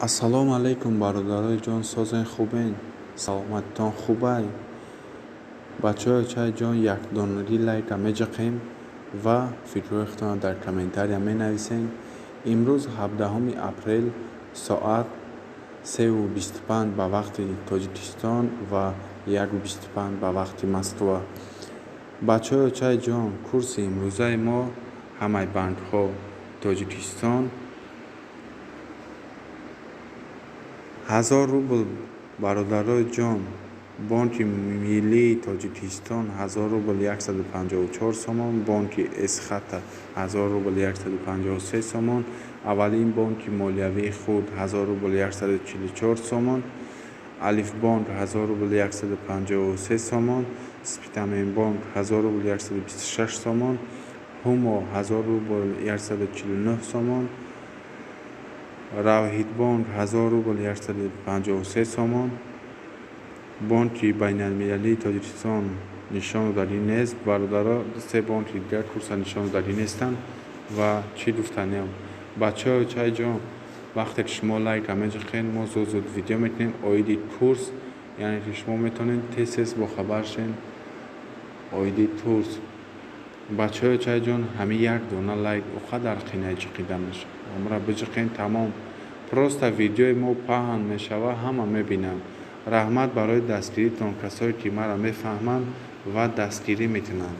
Ассалому алайкум, бародарои ҷон, созен, хубен, саломатитон хубай? Бачаҳои очаи ҷон, якдонагӣ лайка меҷақем ва фикрҳои худтонро дар комментария менависен. Имрӯз 17 апрел, соат 3:25 ба вақти Тоҷикистон ва 1:25 ба вақти Москва. Бачаҳои очаи ҷон, курси имрӯзаи мо ҳамаи банкҳо Тоҷикистон 1000 рубл. Бародарои ҷон, Бонки миллии Тоҷикистон 1000 рубл 154 сомон, Бонки Эсхата 1000 рубл 153 сомон, аввалин бонки молиявии хурд 1000 рубл 144 сомон, Алифбонк 1000 рубл 153 сомон, Спитаменбонк 1000 рубл 126 сомон, Ҳумо 1000 рубл 149 сомон, Равҳидбонк 1000 рубл 153 сомон. Бонки байналмилалии Тоҷикистон нишон додагӣ нест, бародаро. Се бонки дигар курса нишон додагӣ нестанд. Ва чӣ гуфтаниям, бачаҳои очаи ҷон, вақте ки шумо лайка меҷиқед, мо зуд зуд видео мекунем оиди курс, яъне ки шумо метавонед тез тез бохабар шен оиди курс. Бачаҳои очаи ҷон, ҳамин як дона лайк о қадар қинаи ҷиқиданаш, ҳамра биҷиқен, тамом. Просто видеои мо паҳн мешава, ҳама мебинанд. Раҳмат барои дастгиритон, касое ки маро мефаҳманд ва дастгирӣ мекунанд.